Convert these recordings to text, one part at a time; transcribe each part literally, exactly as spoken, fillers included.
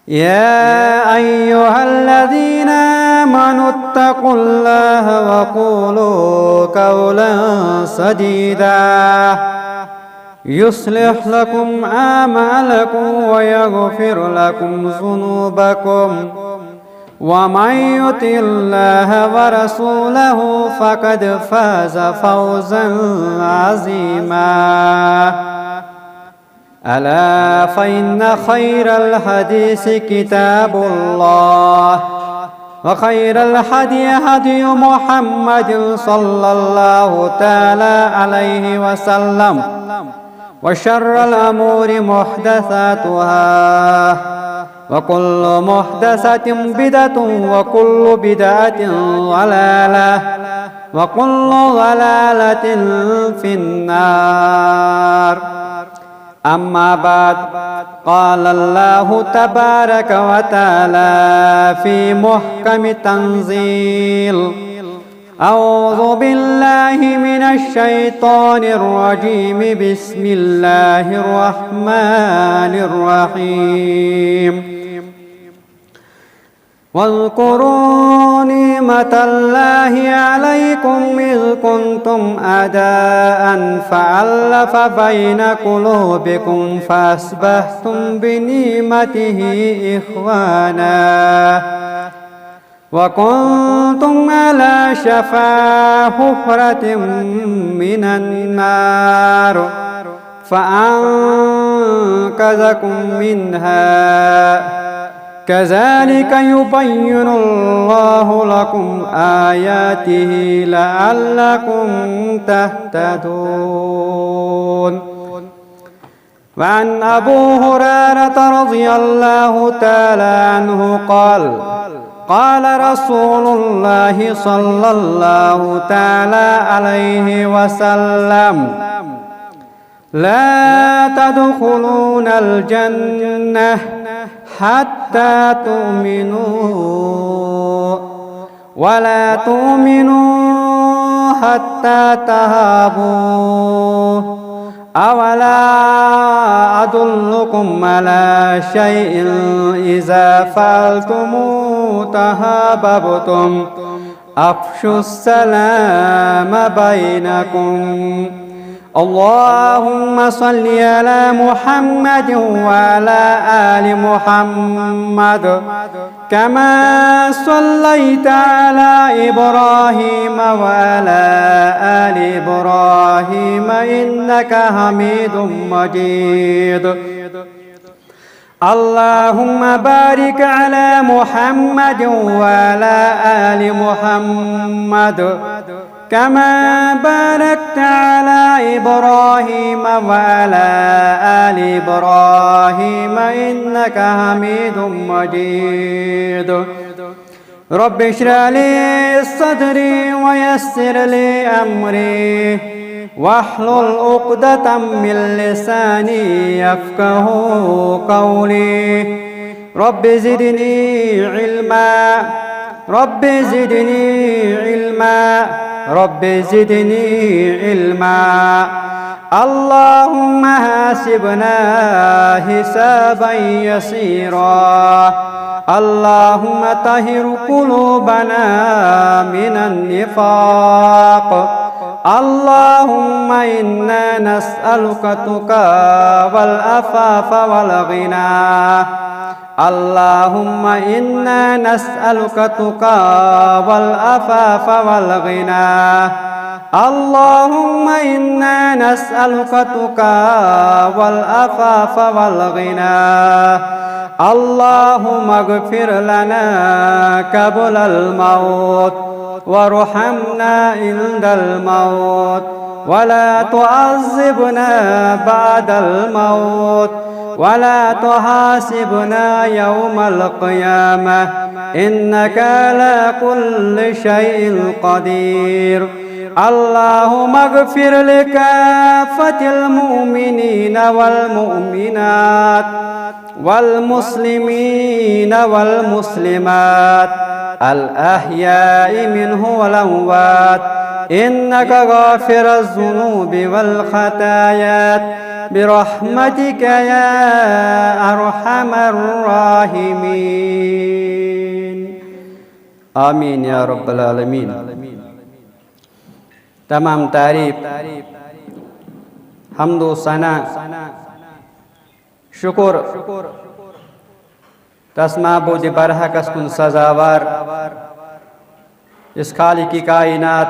يا أيها الذين آمنوا اتقوا الله وقولوا قولا سديدا يصلح لكم أعمالكم ويغفر لكم ذنوبكم ومن يطع الله ورسوله فقد فاز فوزا عظيما. ألا فإن خير الحديث كتاب الله وخير الهدي هدي محمد صلى الله تعالى عليه وسلم وشر الأمور محدثاتها وكل محدثة بدعة وكل بدعة ضلالة وكل ضلالة في النار. أما بعد، قال الله تبارك وتعالى في محكم تنزيل: أعوذ بالله من الشيطان الرجيم. بسم الله الرحمن الرحيم. واذكروا نعمة الله عليكم إذ كنتم أعداء فألف بين قلوبكم فأصبحتم بنعمته إخوانا وكنتم على شفا حفرة من النار فأنقذكم منها. كذلك يبين الله لكم آياته لعلكم تهتدون. وعن أبو هريرة رضي الله تعالى عنه قال: قال رسول الله صلى الله تعالى عليه وسلم: لا تدخلون الجنة حتى تؤمنوا ولا تؤمنوا حتى تهابوا. أولا أدلكم على شيء إذا فعلتموه تهاببتم؟ أفشوا السلام بينكم. اللهم صل على محمد وعلى آل محمد كما صليت على إبراهيم وعلى آل إبراهيم إنك حميد مجيد. اللهم بارك على محمد وعلى آل محمد كما باركت على إبراهيم وعلى آل إبراهيم إنك حميد مجيد. رب اشرح لي صدري ويسر لي أمري واحلل عقدة من لساني يفقه قولي. رب زدني علما، رب زدني علما، رب زدني علما. اللهم حاسبنا حسابا يسيرا. اللهم طهر قلوبنا من النفاق. اللهم إنا نسألك التقى والعفاف والغنى. اللهم إنا نسألك التقى والعفاف والغنى. اللهم إنا نسألك التقى والعفاف والغنى. اللهم اغفر لنا قبل الموت وارحمنا عند الموت ولا تعذبنا بعد الموت ولا تحاسبنا يوم القيامة إنك على كل شيء قدير. اللهم اغفر لكافة المؤمنين والمؤمنات والمسلمين والمسلمات الأحياء منه والأموات إنك غافر الذنوب والخطايات برحمتك يا أرحم الراحمين. آمين يا رب العالمين. تمام تعریف، حمد و ثنا، شکر تس معبود برحقس کن سزاوار، اس خالق کائنات،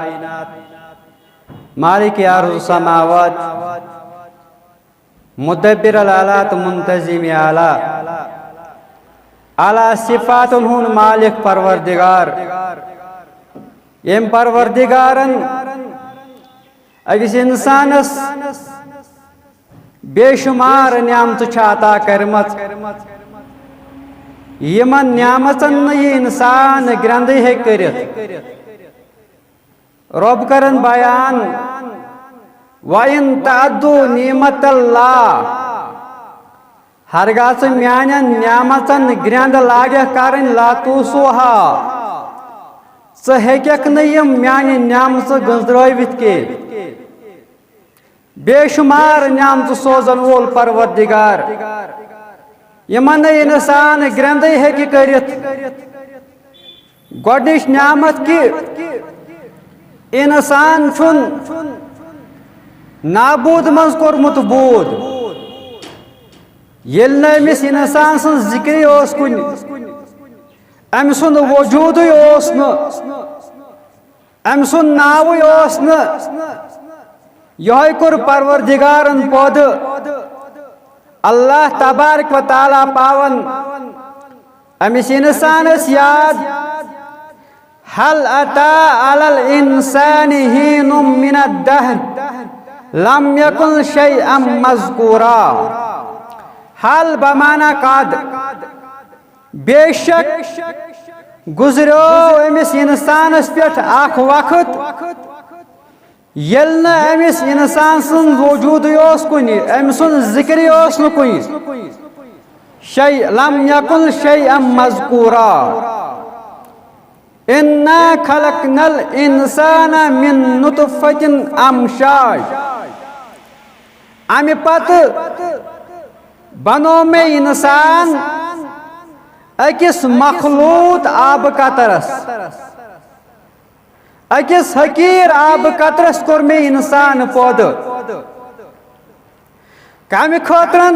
مالک ارض و سماوات، مدبر الاعلیٰ تہٕ منتظم اعلیٰ، اعلیٰ صفاتن ہُنٛد مالک پروردگار، یم پروردگارن أکِس انسانس بے شمار نعمتہٕ چھِ عطا کرمژ، یمن نعمژن نہٕ یہِ انسان گرندے ہیٚکہِ کٔرِتھ۔ رۄب کرن بیان، وَإِن تَعُدُّوا نِعْمَتَ اللَّهِ، ہرگاہ ژٕ میانٮ۪ن نعمژن گرند لاگکھ کرٕنۍ، لَا تُحْصُوهَا، ژٕ ہیٚککھ نہٕ یِم میانہِ نعمژٕ گٔنزرٲوِتھ کینٛہہ۔ بے شمار نعمتہٕ سوزن وول پروردگار، یمن نہٕ انسان گرندے ہیٚکہِ کٔرِتھ۔ گۄڈنِچ نعمت کہِ انسان چھُن نابود منٛز کوٚرمُت بود۔ ییٚلہِ نہٕ أمِس انسان سٕنٛز ذِکرٕے اوس کُنہِ، أمۍ سُنٛد وجوٗدٕے اوس نہٕ، أمۍ سُنٛد ناوٕے اوس نہٕ۔ یِہوٚے کوٚر پروردگارن پٲدٕ۔ اللہ تبارک و تعالیٰ پاون أمِس انسانس یاد، هل أتى على الإنسان حين من الدهر لم يكن شيئا مذكورا۔ هل بمعنى قد، بے شک گزریو أمِس انسانس پٮ۪ٹھ اکھ وقت، ییٚلہِ نہٕ أمِس انسان سُنٛد وجوٗدٕے اوس کُنہِ، أمۍ سُنٛد ذِکرٕے اوس نہٕ کُنہِ۔ شیء، لم یکن شیئا مذکورا۔ انا خلقنا الانسان من نطفة امشاج۔ امہِ پتہٕ بنوو مےٚ انسان أکِس مخلوط آبہٕ قطرس۔ أکِس حقیٖر آبہٕ قطرس کوٚر مےٚ انسان پٲدٕ۔ کمہِ خٲطرن؟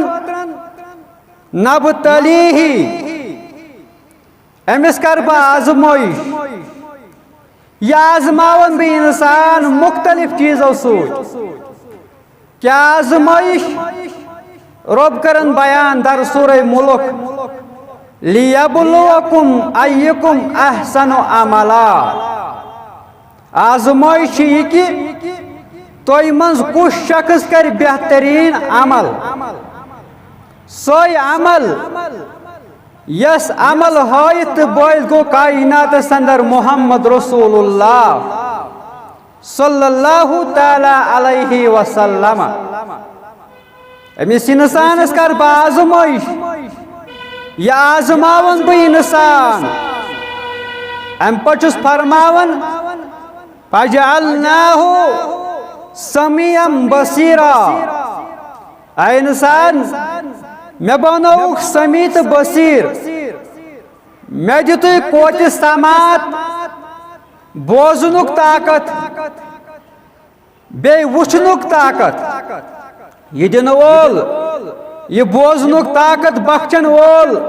نبتلیہ، أمِس کرٕ بہٕ آزمٲیش۔ یہِ آزماون بہٕ انسان مختلف چیٖزو سۭتۍ۔ کیٛاہ آزمٲیش؟ رۄب کرن بیان در سورہ ملک، لیبلوکم ایکم احسن عملا۔ آزمٲیش چھِ یہِ کہِ تۄہہِ منٛز کُس شخص کرِ بہتریٖن عمل، سۄے عمل یس عمل ہٲیِتھ تہٕ بٲیِتھ گوٚو کائناتس اندر محمد رسول اللہ صلی اللہ تعالیٰ علیہ وسلم۔ أمِس انسانس کر بہٕ آزمٲیش، یہِ آزماون بہٕ انسان۔ امہِ پتہٕ چھُس فرماوان، فجعلناہ سمیعا بصیرا۔ اے انسان، مےٚ بنووُکھ سمیع تہٕ بصیر۔ مےٚ دِتُے کوتہِ سماعت، بوزنُک طاقت، بیٚیہِ وٕچھنُک طاقت۔ یہِ دِنہٕ وول، یہِ بوزنُک طاقت بخشن وول،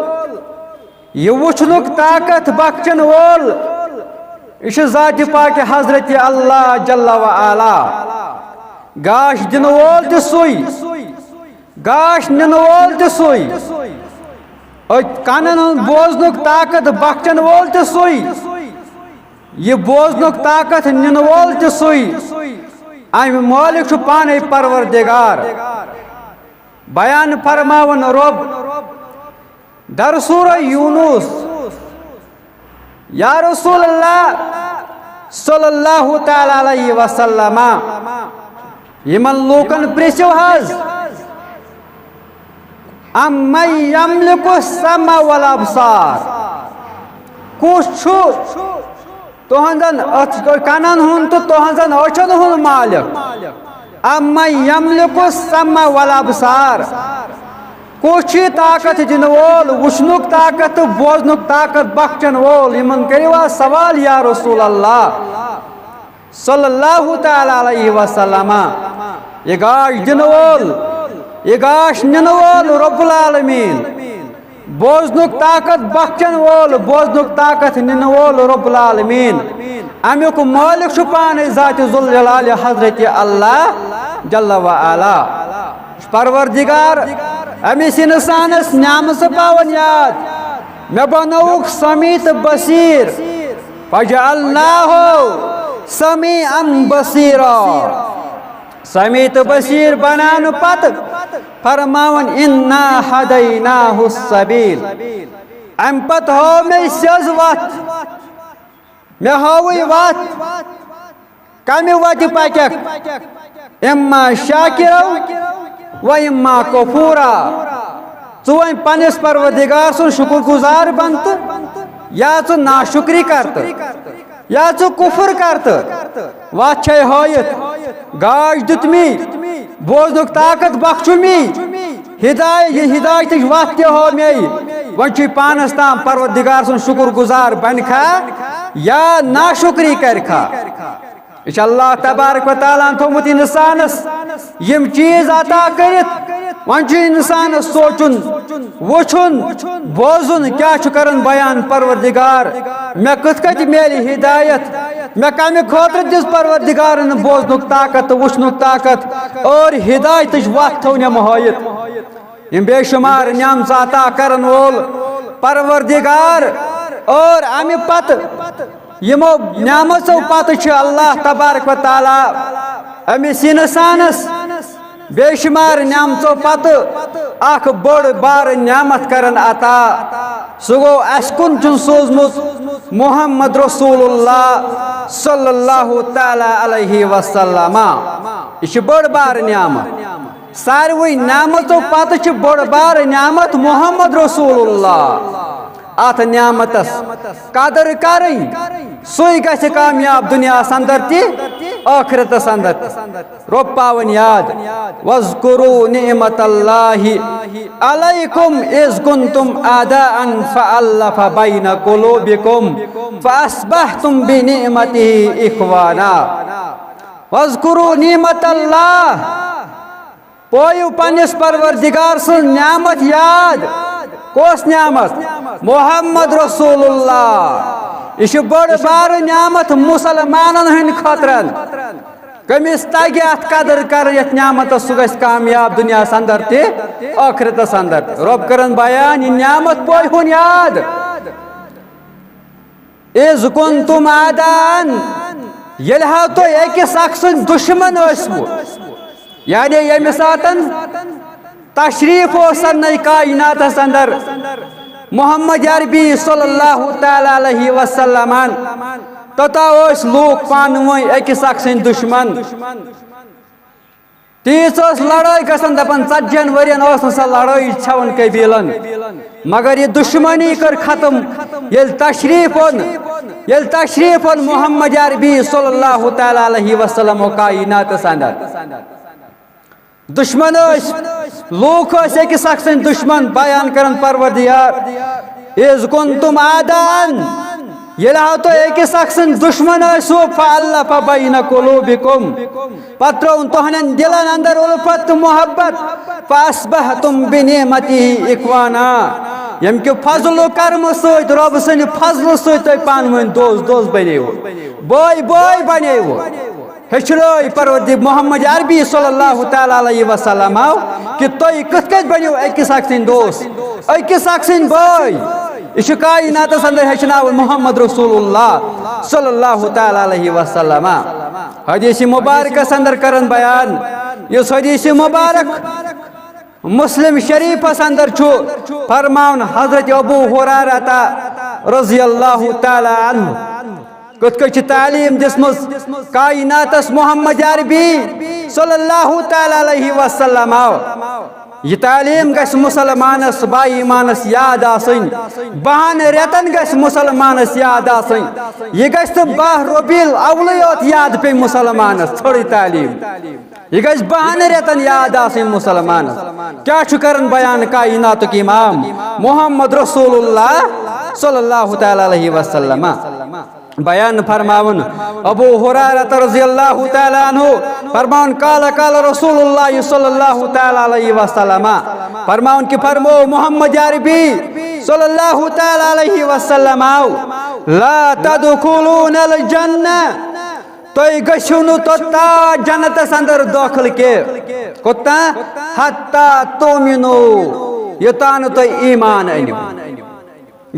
یہِ وٕچھنُک طاقت بخشن وول، یہِ چھُ ذاتِ پاکِ حضرت اللہ جل و علا۔ گاش دِنہٕ وول تہِ سُے، گاش نِنہٕ وول تہِ سُے، أتۍ کَنَن ہُنٛد بوزنُک طاقت بخشن وول تہِ سُے، یہِ بوزنُک طاقت نِنہٕ وول تہِ سُے۔ اَمہِ مٲلِک چھُ پانے پروردگار۔ بیان فرماوان رۄب در سورہ یونس، یا رسول اللہ صلی اللہ تعالیٰ علیہ وسلم، یِمن لوٗکن پرٛژھِو حظ، امن یملک السمع والابصار، کُس چھُ تُہنٛزن أچھ، کنن ہُنٛد تہٕ تُہنٛزن أچھن ہُنٛد مالک؟ امن یملک السمع والابصار؟ کُس چھُ یہِ طاقت دِنہٕ وول، وٕچھنُک طاقت تہٕ بوزنُک طاقت بخشن وول؟ یِمن کٔرِو حظ سوال، یا رسول اللہ صلی اللہ تعالیٰ علیہ وسلم۔ یہِ گاش دِنہٕ وول، یہِ گاش نِنہٕ وول رب العالمین، بوزنُک طاقت بخشن وول، بوزنُک طاقت نِنہٕ وول رب العالمین، امیُک مٲلِک چھُ پانے ذات ذوالجلال حضرت اللہ جل و علا۔ پروردگار، أمِس اِنسانس نعمژٕ پاوان یاد، مےٚ بنووُکھ سمیع تہٕ بصیر۔ فجعلناه سميعا بصيرا۔ سمیع تہٕ بصیر بناونہٕ پتہٕ فرماوان، انا هديناه السبيل۔ امہِ پتہٕ ہٲو مےٚ سیٚز وتھ، مےٚ ہٲوٕے وتھ، کمہِ وتہِ پککھ؟ اما شاکرا و اما کفورا۔ ژٕ وۄنۍ پننِس پروردگار سُنٛد شکر گزار بن تہٕ یا ژٕ ناشکری کر تہٕ یا ژٕ کفر کر تہٕ۔ وتھ چھے ہٲیِتھ، گاش دیُتمی، بوزنُک طاقت بخشُمی، ہدایت، یہِ ہدایتٕچ وتھ تہِ ہٲو مے۔ وۄنۍ چھُے پانس تام پروردگار سُنٛد شکر گزار بنکھا یا ناشکری کرکھا۔ یہِ چھُ اللہ تبارک و تعالیٰ ہن تھوٚومُت انسانس یِم چیٖز عطا کٔرِتھ۔ وۄنۍ چھُ انسانس سونٛچُن، وٕچھُن، بوزُن، کیٛاہ چھُ کران بیان پروردگار؟ مےٚ کِتھ کٔنۍ میلہِ ہدایت؟ مےٚ کمہِ خٲطرٕ دِژ پروردگارن بوزنُک طاقت تہٕ وٕچھنُک طاقت اور ہدایتٕچ وتھ تھٲونم ہٲیِتھ؟ یِم بے شمار نعمژٕ عطا کرن وول پروردگار، اور امہِ پتہٕ یِمو نعمژو پتہٕ چھُ اللہ تبارک و تعالیٰ أمِس انسانس بے شمار نعمژو پتہٕ اکھ بٔڑ بار نعمت کران عطا۔ سُہ گوٚو، اسہِ کُن چھُن سوٗزمُت محمد رسول اللہ صلی اللہ تعالیٰ علیہ وسلم۔ یہِ چھِ بٔڑ بار نعمت۔ ساروٕے نعمتو پتہٕ چھِ بٔڑ بار نعمت محمد رسول اللہ۔ اتھ نعمتس قدر کرٕنۍ، سُے گژھِ کامیاب دنیاہس اندر تہِ، ٲخرتس اندر تہِ۔ رۄب پاوان یاد، واذکروا نعمت اللہ علیکم اذ کنتم اعداء فالف بین قلوبکم فاصبحتم بنعمتہ اخوانا۔ واذکروا نعمت اللہ، پٲیِو پننِس پروردگار سٕنٛز نعمت یاد۔ کۄس نعمت؟ محمد رسول اللہ۔ یہِ چھِ بٔڑ بار نعمت مسلمانن ہٕنٛدِ خٲطرٕ۔ کٔمِس تگہِ اتھ قدر کرٕنۍ، یتھ نعمتس، سُہ گژھِ کامیاب دنیاہس اندر تہِ، ٲخرتس اندر تہِ۔ رۄب کرن بیان، یہِ نعمت پٲیہُن یاد۔ اذ کنتم اعداء، ییٚلہِ ہا تُہۍ أکِس اکھ سٕنٛدۍ دُشمن ٲسوٕ، یعنی ییٚمہِ ساتن تشریف اوس سارنٕے کائناتس اندر محمد عربی صلی اللہ تعالیٰ علیہ وسلمن، توٚتام ٲسۍ لوٗکھ پانہٕ ؤنۍ أکِس اکھ سٕنٛدۍ دُشمن۔ تیٖژ ٲس لڑٲے گژھان، دپان، ژتجی ہن ؤرین ٲس نہٕ سۄ لڑٲے ژھٮ۪وان قبیلن۔ مگر یہِ دشمنی کٔر ختم، ییٚلہِ تشریف اوٚن، ییٚلہِ تشریف اوٚن محمد عربی صلی اللہ تعالیٰ علیہ وسلم و کائناتس اندر۔ دشمن ٲسۍ، لوٗکھ ٲسۍ أکِس اکھ سٕنٛدۍ دشمن، بیان کران پروردگار۔ اذ کنتم اعداء، ییٚلہِ ہا تُہۍ أکِس اکھ سٕنٛدۍ دُشمن ٲسِو، فالف بین قلوبکم، پتہٕ ترٛووُن تُہنٛدٮ۪ن دِلن اندر الفت تہٕ محبت، فاصبحتم بنعمتہ اخوانا، ییٚمہِ کہِ فضل و کرمہٕ سۭتۍ، رۄب سٕنٛدِ فضلہٕ سۭتۍ تُہۍ پانہٕ ؤنۍ دوست دوست بنیوٕ، بٲے بٲے بنیوٕ۔ ہیٚچھنٲے پروردگار محمد عربی صلی اللہ تعالیٰ علیہ وسلم آو کہ تُہۍ کِتھ کٔنۍ بٔنِو أکِس اکھ سٕنٛدۍ دوست، أکِس اکھ سٕنٛدۍ بٲے۔ یہِ چھُ کائناتس اندر ہیٚچھناوُن محمد رسول اللہ صلی اللہ تعالیٰ علیہ وسلم۔ حدیث مبارکس اندر کرن بیان، یُس حدیث مبارک مسلم شریفس اندر چھُ، فرماوان حضرت ابو ہریرہ رضی اللہ تعالیٰ عنہ، کِتھ کٔنۍ چھِ تعلیٖم دِژمٕژ کائناتس محمد عربی صلی اللہ تعالیٰ علیہ وسلم آو۔ یہِ تعلیٖم گژھِ مُسلمانس با ایٖمانس یاد آسٕنۍ، بَہَن رٮ۪تن گژھِ مُسلمانس یاد آسٕنۍ۔ یہِ گژھِ نہٕ باہ ربیع الاولٕے یوت یاد پیٚیہِ مُسلمانس، ژھٔرٕے تعلیٖم۔ یہِ گژھِ بَہَن رٮ۪تن یاد آسٕنۍ مُسلمانس۔ کیٛاہ چھُ کران بیان کائناتُک امام محمد رسول اللہ صلی اللہ تعالیٰ علیہ وسلم؟ بیان فرماوُن ابو ہریرہ رضی اللہ تعالیٰ عنہ فرماوُن، قال قال رسول اللہ صلی اللہ تعالیٰ علیہ وسلم، فرماوُن کہ فرمو محمد عربی صلی اللہ تعالیٰ علیہ وسلم آو، لا تدخلون الجنہ، تُہۍ گٔژھِو نہٕ توٚتام جنتس اندر دٲخل کینٛہہ۔ کوٚتام؟ حتی تؤمنو، یوٚتام نہٕ تُہۍ ایمان أنِو۔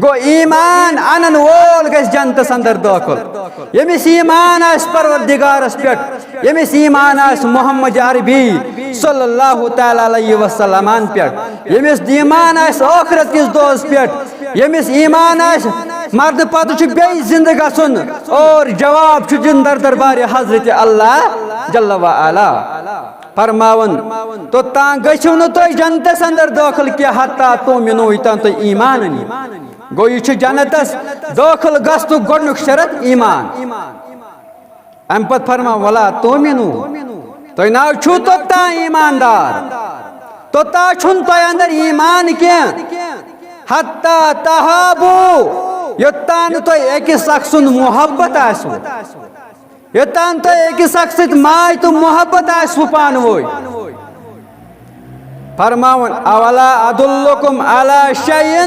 گوٚو، ایمان انن وول گژھِ جنتس اندر دٲخل۔ ییٚمِس ایمان آسہِ پروردگارس پٮ۪ٹھ، ییٚمِس ایمان آسہِ محمد عربی صلی اللہ تعالیٰ علیہ وسلمن پٮ۪ٹھ، ییٚمِس ایمان آسہِ ٲخرت کِس دۄہس پٮ۪ٹھ، ییٚمِس ایمان آسہِ مرنہٕ پتہٕ چھُ بیٚیہِ زندٕ گژھُن، اور جواب چھُ دِنہٕ در دربارِ حضرت اللہ جل و علا۔ فرماوان، توٚتام گٔژھِو نہٕ تُہۍ جنتس اندر دٲخل کینٛہہ، حتی تؤمنو، یوٚتام تُہۍ ایمان أنِو۔ گوٚو، یہِ چھُ جنتس دٲخل گژھنُک گۄڈٕنیُک شرط ایمان۔ امہِ پتہٕ فرماو، ولا تؤمنو، تُہۍ نہ چھِو توٚتام ایماندار، توٚتام چھُنہٕ تۄہہِ اندر ایمان کینٛہہ، حتی تحابو، یوٚتام نہٕ تۄہہِ أکِس اکھ سُنٛد محبت آسِوٕ۔ یوٚتام تۄہہِ أکِس اکھ سۭتۍ ماے تہٕ محبت آسِوٕ پانہٕ ؤنۍ۔ فرماوُن، اولا ادلکم علی شیء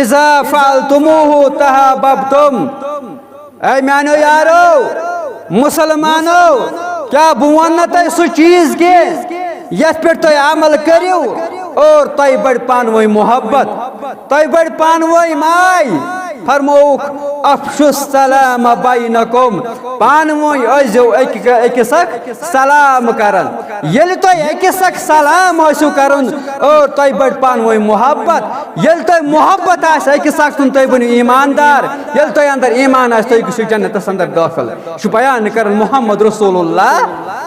اذا فعلتموه تحاببتم۔ اے میانیو یارو، مسلمانو، کیٛاہ بہٕ وَنہٕ نہ تۄہہِ سُہ چیٖز کینٛہہ یَتھ پٮ۪ٹھ تُہۍ عمل کٔرِو اور تۄہہِ بڑِ پانہٕ ؤنۍ محبت، تۄہہِ بڑِ پانہٕ ؤنۍ ماے؟ فرمووُکھ، افشوا السلام بینکم، پانہٕ ؤنۍ ٲسۍزیو أکۍ أکِس اکھ سلام کران۔ ییٚلہِ تۄہہِ أکِس اکھ سلام ٲسِو کران اور تۄہہِ بڑِ پانہٕ ؤنۍ محبت، ییٚلہِ تۄہہِ محبت آسہِ أکِس اکھ سُنٛد، تُہۍ بٔنِو ایماندار، ییٚلہِ تۄہہِ اندر ایمان آسہِ، تُہۍ گٔژھِو جنتس اندر دٲخل۔ یہِ چھُ بیان کران محمد رسول اللہ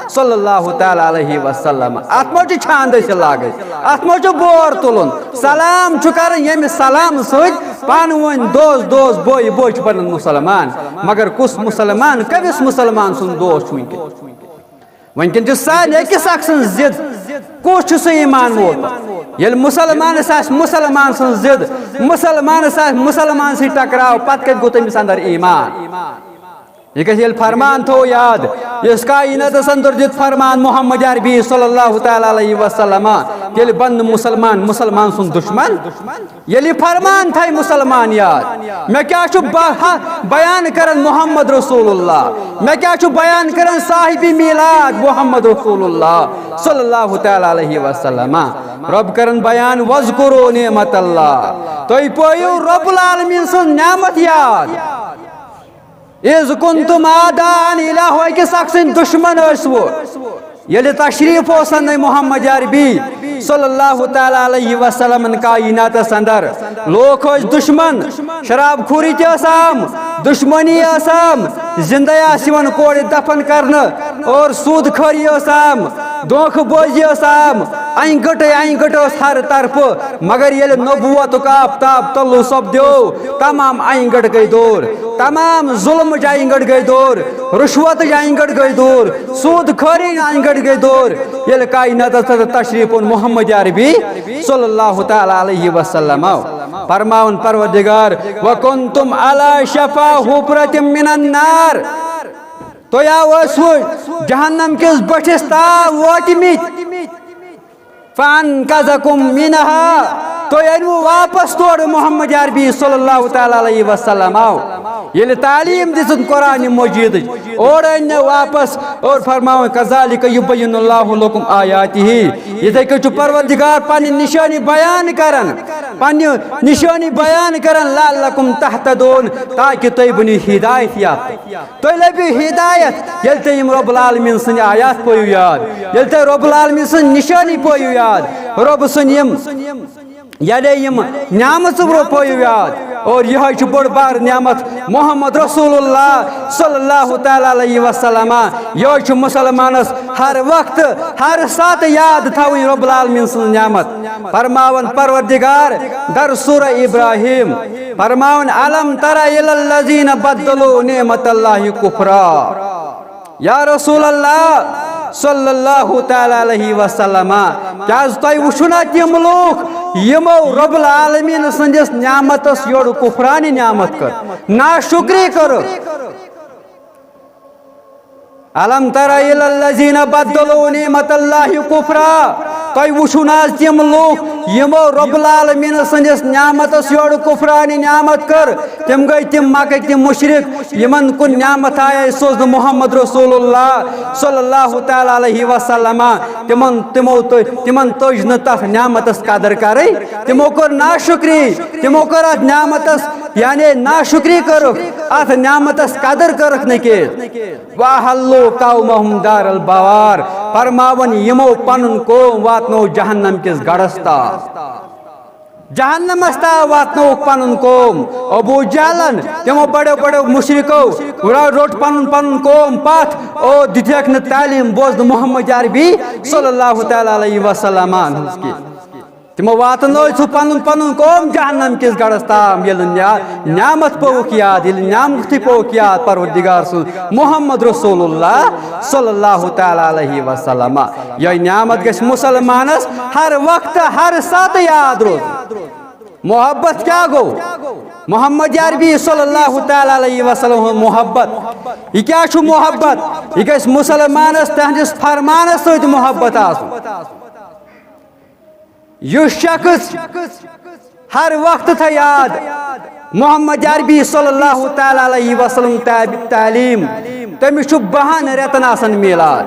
صلی اللہ تعالیٰ علیہ وسلم۔ اتھ منٛز چھُ چھاند أسۍ لاگٕنۍ، اتھ منٛز چھُ بور تُلُن، سلام چھُ کرُن، ییٚمہِ سلام سۭتۍ پانہٕ ؤنۍ دوس دوس، بوے بوے چھُ بنان مسلمان۔ مگر کُس مسلمان کٔمِس مسلمان سُنٛد دوس چھُ وٕنکیٚن؟ وٕنکیٚن چھُ سارنٕے أکِس اکھ سٕنٛز ضد، کُس چھُ سُہ ایمان وول؟ ییٚلہِ مسلمانس آسہِ مسلمان سٕنٛز ضد، مسلمانس آسہِ مسلمان سۭتۍ ٹکراو، پتہٕ کتہِ گوٚو تٔمِس اندر ایمان؟ یہِ گژھِ ییٚلہِ فرمان تھوو یاد، یُس کائناتس اندر دیُت فرمان محمد عربی صلی اللہ تعالیٰ علیہ وسلم، ییٚلہِ بننہٕ مسلمان مسلمان سُنٛد دشمن، ییٚلہِ یہِ فرمان تھایہِ مسلمان یاد، مےٚ کیٛاہ چھُ بہ-، ہا-، بیان کران محمد رسول اللہ، مےٚ کیٛاہ چھُ بیان کران صاحب میلاد محمد رسول اللہ صلی اللہ تعالیٰ علیہ وسلم۔ رب کران بیان، واذکروا نعمت اللہ، تُہۍ پٲیِو رب العالمین سٕنٛز نعمت یاد۔ اذ کنتم اعداء، ییٚلہِ أکِس اکھ سٕنٛدۍ دشمن ٲسوٕ۔ ییٚلہِ تشریف اوس اننَے محمد عربی صلی اللہ تعالیٰ علیہ وسلم کائناتس اندر، لوٗکھ ٲسۍ دشمن، شراب خوری تہِ ٲس عام، دشمنی ٲس عام، زندے آسہٕ یِوان کورِ دفن کرنہٕ، اور سود خوری ٲس عام، دھوکہ بازی ٲس عام، انہِ گٔٹے انہِ گٔٹے ٲس ہر طرفہٕ۔ مگر ییٚلہِ نبوتُک آفتاب طلوع سپدیو، تمام انہِ گٔٹ گٔے دوٗر، تمام ظلمٕچ انہِ گٔٹ گٔے دوٗر، رشوتٕچ انہِ گٔٹ گٔے دوٗر، سود خوری انہِ گٔٹ گٔے دوٗر۔ ییٚلہِ کائناتس اندر تشریف اوٚن محمد عربی صلی اللہ تعالیٰ علیہ وسلم، فرماوُن پروردگار، وکنتم علی شفا حفرۃ من النار، تُہۍ آو ٲسوٕ جہنم کِس بٔٹھِس تام وٲتمٕتۍ۔ فانقذکم منها، تُہۍ أنِو واپس تورٕ محمد عربی صلی اللہ تعالیٰ علیہ وسلم آو۔ ییٚلہِ تعلیٖم دِژٕن قرآن مجیدٕچ، اورٕ أنۍ نہٕ واپس اور فرماوان، کذالک یبین اللہ لکم آیاتہ، یِتھے کٔنۍ چھُ پروردگار پنٕنۍ نشٲنی بیان کران، پنٕنہِ نشٲنی بیان کران، لعلکم تہتدون، تاکہِ تُہۍ بٔنِو ہدایت یافتہٕ۔ تُہۍ لٔبِو ہدایت، ییٚلہِ تُہۍ یِم رب العالمین سٕنٛدۍ آیات پٲیِو یاد، ییٚلہِ تُہۍ رب العالمین سٕنٛز نشٲنی پٲیِو یاد، رب سٕنٛدۍ یِم یعنی یِم نعمژٕ برٛونٛہہ پٲیِو یاد۔ اور یِہوٚے چھُ بوٚڑ بار نعمت محمد رسول اللہ صلی اللہ تعالیٰ علیہ وسلم۔ یِہوٚے چھُ مُسلمانَس ہر وقتہٕ، ہر ساتہٕ یاد تھاوٕنۍ رب العالمین سٕنٛز نعمت۔ فرماوان پروردگار در سورہ ابراہیم، فرماوان، الم تر الی الذین بدلوا نعمت اللہ کفرا۔ یا رسول اللہ صلی اللہ تعالیٰ علیہ وسلم، کیٛاہ تۄہہِ وٕچھِو نا تِم لوٗکھ یِمو رب العالمین سٕنٛدِس نعمتس یورٕ کفرانہِ نعمت کٔر، ناشکری کٔرٕکھ؟ الم تر الی الذین بدلوا نعمت اللہ کفرا۔ تۄہہِ وٕچھِو نہ حظ تِم لوٗکھ یِمو رب العالمین سٕنٛدِس نعمتس یورٕ کفرانہِ نعمت کٔر؟ تِم گٔے تِم مکٕکۍ تِم مُشرِک یِمن کُن نعمت آیے سوزنہٕ محمد رسول اللہ صلی اللہ تعالیٰ علیہ وسلم۔ تِمن، تِمو تہٕ تِمن تٔج نہٕ تتھ نعمتس قدر کرٕنۍ، تِمو کٔر ناشکری، تِمو کٔر اتھ نعمتس یعنی ناشکری کٔرٕکھ، اتھ نعمتس قدر کٔرٕکھ نہٕ کینٛہہ۔ وَأَحَلُّوا قَوْمَهُمْ دَارَ الْبَوَارِ۔ فرماوان یِمو پنُن قوم واتنو جہنم کِس گڑھس تام۔ جہنمس تام واتنووُکھ پنُن قوم۔ ابو جہلن، تِمو بڑیو بڑیو مشرکو، را-، روٚٹ پنُن پنُن قوم پتھ، او دِتھکھ نہٕ تعلیٖم بوزنہٕ محمد عربی صلی اللہ تعالیٰ علیہ وسلم ہٕنٛز کینٛہہ۔ تِمو واتنٲو سُہ پنُن پنُن قوم جہنم کِس گڑھس تام، ییٚلہِ نیا-، نعمت پووُکھ یاد، ییٚلہِ نعمتٕے پووُکھ یاد پروردگار سُنٛد محمد رسول اللہ صلی اللہ تعالیٰ علیہ وسلم۔ یہِ نعمت گژھِ مُسلمانس ہر وقتہٕ ہر ساتہٕ یاد روزُن۔ محبت کیٛاہ گوٚو؟ محمد عربی صلی اللہ تعالیٰ علیہ وسلم ہُنٛد محبت۔ یہِ کیٛاہ چھُ محبت؟ یہِ گژھِ مُسلمانس تہنٛدِس فرمانس سۭتۍ محبت آسُن۔ یُس شخص ہر وقت تھاوِ یاد محمد عربی صلی اللہ تعالیٰ علیہ وسلم تاب-، تعلیٖم، تٔمِس چھُ بَہَن رٮ۪تن آسان میٖلاد۔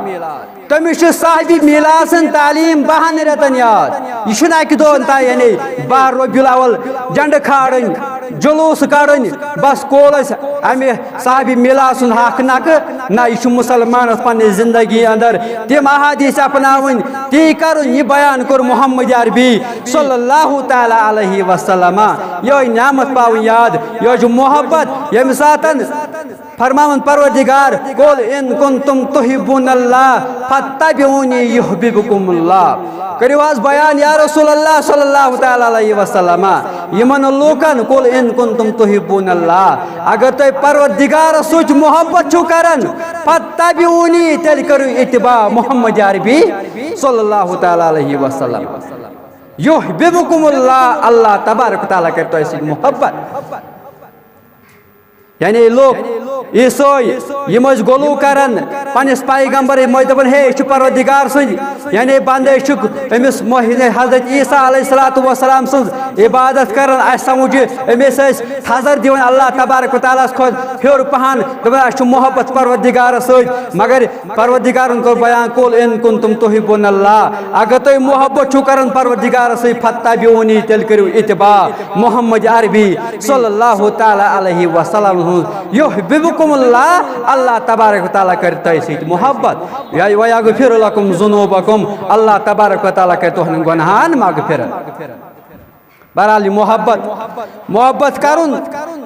تٔمِس چھُ صاحبِ میٖلاد سٕنٛز تعلیٖم بَہَن رٮ۪تن یاد۔ یہِ چھُنہٕ اَکہِ دۄہ تام، یعنی باہ ربیع الاول جنڈٕ کھالٕنۍ، جلوٗس کڑٕنۍ، بس کول أسۍ امہِ صاحبِ میٖلاد سُنٛد حق نکہٕ۔ نہ، یہِ چھُ مُسلمانس پننہِ زندگی اندر تِم احادیث اپناوٕنۍ، تی کرُن۔ یہِ بیان کوٚر محمد عربی صلی اللہ تعالیٰ علیہ وسلم۔ یِہوٚے نعمت پاوٕنۍ یاد، یِہوٚے چھُ محبت۔ ییٚمہِ ساتن فرماوان پروردگار، "قل ان کنتم تحبون اللہ فاتبعونی یحببکم اللہ۔" کٔرِو حظ بیان یا رسول اللہ صلی اللہ تعالیٰ علیہ وسلم یِمن لوٗکن، "قل ان کنتم تحبون اللہ"، اگر تُہۍ پروردگارس سۭتۍ محبت چھِو کران، "فاتبعونی"، تیٚلہِ کٔرِو اتباع محمد عربی صلی اللہ تعالیٰ علیہ وسلم۔ یحببکم اللہ، اللہ تبارک و تعالیٰ کرِ تۄہہِ سۭتۍ محبت۔ یعنی لوٗکھ، عیسٲے، یِم ٲسۍ غلو کران پننِس پیغمبر، یِم ٲسۍ دپان، "ہے، أسۍ چھِ پروردگار سٕنٛدۍ، یعنی بندے چھِ أمِس مۄہنی حضرت عیسیٰ علیہ الصلوۃ والسلام سٕنٛز عبادت کران، اَسہِ سمجھ یہِ، أمِس ٲسۍ تھزر دِوان اللہ تبارک و تعالیٰ ہس کھۄتہٕ ہیوٚر پہن، دپان، اَسہِ چھُ محبت پروردگارس سۭتۍ۔" مگر پروردگارن کوٚر بیان، "قل ان کنتم تحبون اللہ"، اگر تُہۍ محبت چھِو کران پروردگارس سۭتۍ، "فاتبعونی"، تیٚلہِ کٔرِو اتباع محمد عربی صلی اللہ تعالیٰ علیہ وسلم ہُنٛد۔ یحببکم اللہ، اللہ تبارک و تعالیٰ کرِ تۄہہِ سۭتۍ محبت۔ یا ویغفر لکم ذنوبکم، اللہ تبارک و تعالیٰ کرِ تُہنٛدٮ۪ن گۄناہن مغفرت۔ بہرحال، یہِ محبت، محبت کرُن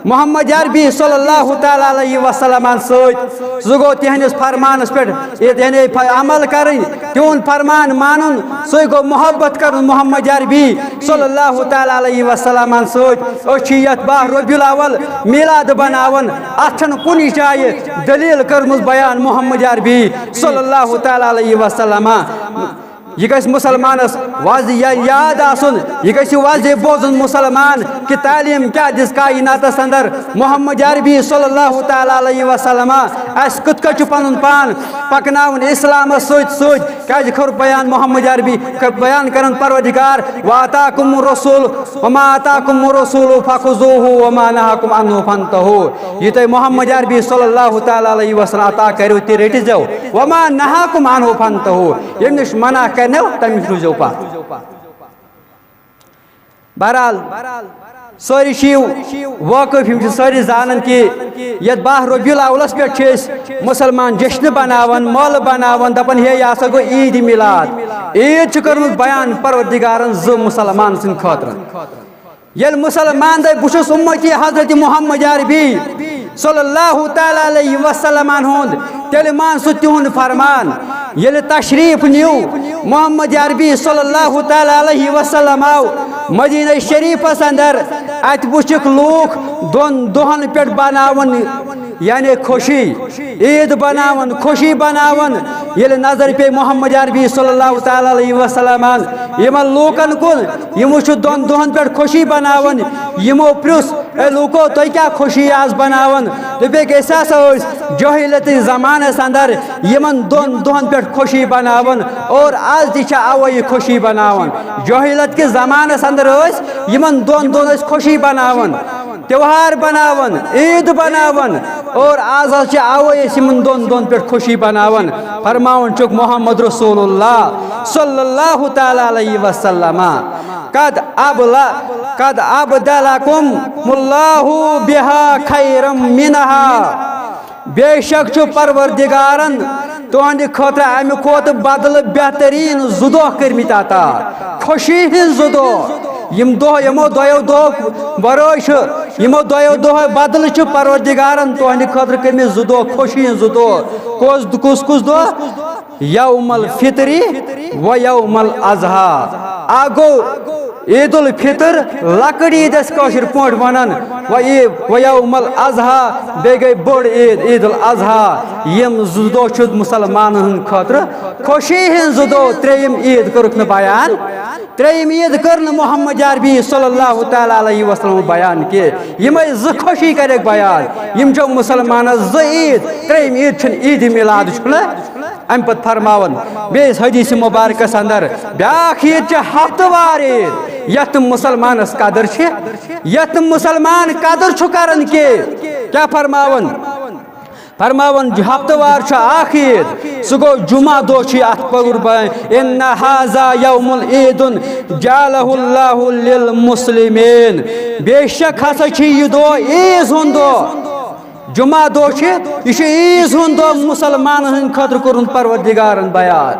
محمد عربی صلی اللہ تعالیٰ علیہ وسلمن سۭتۍ، سُہ گوٚو تِہنٛدِس فرمانس پٮ۪ٹھ یعنی ف-، عمل کرٕنۍ، تِہُنٛد فرمان مانُن، سُے گوٚو محبت کرُن محمد عربی صلی اللہ تعالیٰ علیہ وسلمن سۭتۍ۔ أسۍ چھِ یتھ باہ ربیع الاول میٖلاد بناوان، اتھ چھنہٕ کُنہِ جایہِ دلیل کٔرمٕژ بیان محمد عربی صلی اللہ تعالیٰ علیہ وسلم۔ یہِ گژھِ مُسلمانس واضح یا-، یاد آسُن، یہِ گژھِ واضح بوزُن مُسلمان کہِ تعلیٖم کیٛاہ دِژ کائناتس اندر۔ محمد عربی صلی اللہ تعالیٰ علیہ وسلم اسہِ کِتھ کٔنۍ چھُ پنُن پان پکناوُن اسلامس سۭتۍ سۭتۍ، کیٛازِ کوٚر بیان محمد عربی، ک-، بیان کران پروردگار، "وآتاکم الرسول وما آتاکم الرسول فخذوہ وما نہاکم عنہ فانتہوا"۔ یہِ تۄہہِ محمد عربی صلی اللہ تعالیٰ علیہ وسلم عطا کٔرِو، تہِ رٔٹِزیو۔ "وما نہاکم عنہ فانتہوا"، ییٚمہِ نِش منع کرنو، تَمہِ نِش روٗزیو پَتھ۔ بہرحال، سٲری چھِ واقف، یِم چھِ سٲری زانان کہِ یتھ باہ ربیع الاولس پٮ۪ٹھ چھِ أسۍ مسلمان جشن بناوان، مٲلہٕ بناوان، دپان ہے یہِ ہسا گوٚو عید میلاد۔ عید چھِ کٔرمٕژ بیان پروردگارن زٕ مسلمان سٕنٛدِ خٲطرٕ۔ ییٚلہِ مسلمان دپہِ بہٕ چھُس امتی حضرت محمد عربی صلی اللہ تعالیٰ علیہ وسلم ہُنٛد، تیٚلہِ مان سُہ تِہُنٛد فرمان۔ ییٚلہِ تشریف نیو محمد عربی صلی اللہ تعالیٰ علیہ وسلم آو مدینہ شریفس اندر، اتہِ وٕچھکھ لوٗکھ دۄن دۄہن پٮ۪ٹھ بناوان یعنی خوشی، عید بناوان، خوشی بناوان۔ ییٚلہِ نظر پیٚیہِ محمد عربی صلی اللہ تعالیٰ علیہ وسلم یِمن لوٗکن کُن، یِمو چھُ دۄن دۄہن پٮ۪ٹھ خوشی بناوان۔ یِمو پرٛژھ، اے لوٗکو، تُہۍ کیٛاہ خوشی آز بناوان؟ دوٚپُکھ، أسۍ ہسا ٲسۍ جٲہلیتٕکۍ زمانس اندر یِمن دۄن دۄہن پٮ۪ٹھ خوشی بناوان، اور آز تہِ چھِ اوے یہِ خوشی بناوان۔ جٲہلیت کِس زمانس اندر ٲسۍ یِمن دۄن دۄہن ٲسۍ خوشی بناوان، تیوہار بناوان، عید بناوان، اور آز حظ چھِ اوے أسۍ یِمن دۄن دۄہن پٮ۪ٹھ خوشی بناوان۔ فرماوان چھُکھ محمد رسول اللہ صلی اللہ تعالیٰ علیہ وسلم، قد ابل قد ابدلکم اللہ بہا خیرم منہا، بے شک چھُ پروردگارن تُہنٛدِ خٲطرٕ امہِ کھۄتہٕ بدلہٕ بہتریٖن زٕ دۄہ کٔرمٕتۍ عطا، خوشی ہٕنٛز زٕ دۄہ۔ یِم دۄہ، یِمو دۄیو دۄہو ورٲے چھُ، یِمو دۄیو دۄہو بدلہٕ چھُ پروردگارن تُہنٛدِ خٲطرٕ کٔرمٕتۍ زٕ دۄہ، خوشی ہٕنٛز زٕ دۄہ۔ کُس، کُس، کُس دۄہ؟ یوم الفطری و یوم الاضحی۔ اکھ گوٚو عید الفطر، لۄکٕٹ عید أسۍ کٲشِر پٲٹھۍ وَنان، و عی-، و یوم الاضحی، بیٚیہِ گٔے بٔڑ عید، عید الاضحی۔ یِم زٕ دۄہ چھِ مُسلمانَن ہٕنٛدِ خٲطرٕ خوشی ہٕنٛز زٕ دۄہ۔ ترٛیٚیِم عید کٔرٕکھ نہٕ بیان، ترٛیٚیِم عید کٔر نہٕ محمد عربی صلی اللہ تعالیٰ علیہ وسلم بیان کینٛہہ۔ یِمَے زٕ خوشی کَرٮ۪کھ بیان۔ یِم چھِ مُسلمانَس زٕ عید، ترٛیٚیِم عید چھِنہٕ عید میلاد، چھُنہ؟ امہِ پتہٕ فرماوان بیٚیِس حدیث مبارکس اندر، بیاکھ عید چھِ ہفتہٕ وار عید، یتھ مسلمانس قدر چھِ، یتھ مسلمان قدر چھُ کران کہِ کیا فرماوان؟ فرماوان ہفتہٕ وار چھُ اکھ عید، سُہ گوٚو جمعہ دۄہ چھُ اتھ قربان، ان ھذا یوم عید جعلہ اللہ للمسلمین، بے شک ہسا چھُ یہِ دۄہ عیز ہُنٛد دۄہ۔ جمعہ دۄہ چھِ، یہِ چھُ عیز ہُنٛد دۄہ، مُسلمانن ہٕنٛدِ خٲطرٕ کوٚرُن پروردگارن بیان۔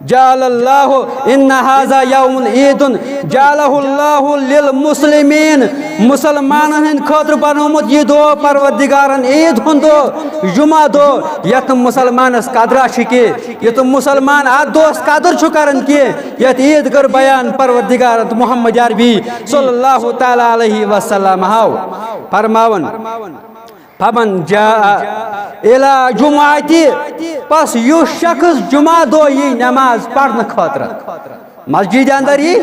جعل اللہ، ان ھذا یوم عید جعلہ اللہ للمسلمین، مُسلمانن ہٕنٛدِ خٲطرٕ بنومُت یہِ دۄہ پروردگارن عید ہُنٛد دۄہ، جمعہ دۄہ، یتھ نہٕ مُسلمانس قدرا چھِ کینٛہہ، یُتھ مُسلمان اتھ دۄہس قدر چھُ کران کینٛہہ، یتھ عید کٔر بیان پروردگارن تہٕ محمد عربی صلی اللہ تعالیٰ علیہ وسلم ہاو فرماوان، فمن جاء الی جمعہ، پس یُس شخص جمعہ دۄہ یی نماز پرنہٕ خٲطرٕ، مسجد اندر یی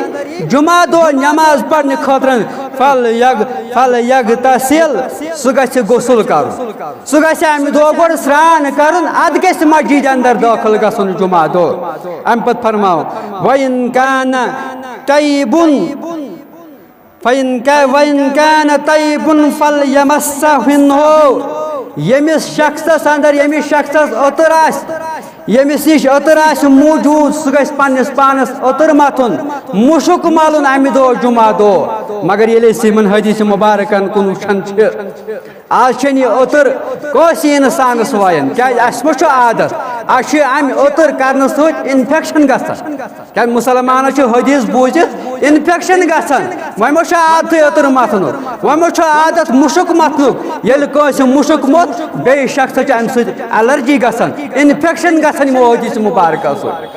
جمعہ دۄہ نماز پرنہٕ خٲطرٕ، فل یگ فل یغتسل، سُہ گژھِ غسل کرُن، سُہ گژھِ امہِ دۄہ گۄڈٕ سران کرُن، ادٕ گژھِ مسجد اندر دٲخل گژھُن جمعہ دۄہ۔ امہِ پتہٕ فرماو، وَإِنْ كَانَ طَيِّبٌ، فَإِنْ كَ-، وَإِنْ كَانَ طَيِّبٌ فَلْيَمَسَّهُ مِنْهُ، ییٚمِس شخصس اندر، ییٚمِس شخصس عطر آسہِ، ییٚمِس نِش عطر آسہِ موجود، سُہ گژھِ پننِس پانس عطر متھُن، مُشُک ملُن امہِ دۄہ جمعہ دۄہ۔ مگر ییٚلہِ أسۍ یِمن حدیث مبارکن کُن وٕچھان چھِ، آز چھنہٕ یہِ عطر کٲنٛسہِ انسانس وایان، کیازِ اسہِ ما چھُ عادت، اسہِ چھُ امہِ عطر کرنہٕ سۭتۍ انفیکشن گژھان۔ کیازِ مسلمانس چھُ حدیث بوٗزِتھ انفیکشن گژھان، وۄنۍ ما چھُ عادتٕے عطر متھنُک، وۄنۍ ما چھُ عادت مُشُک متھنُک۔ ییٚلہِ کٲنٛسہِ مُشُک موٚتھ، بیٚیہِ شخصس چھِ امہِ سۭتۍ الرجی گژھان، انفیکشن گژھان یِمو حدیث مبارکو سۭتۍ۔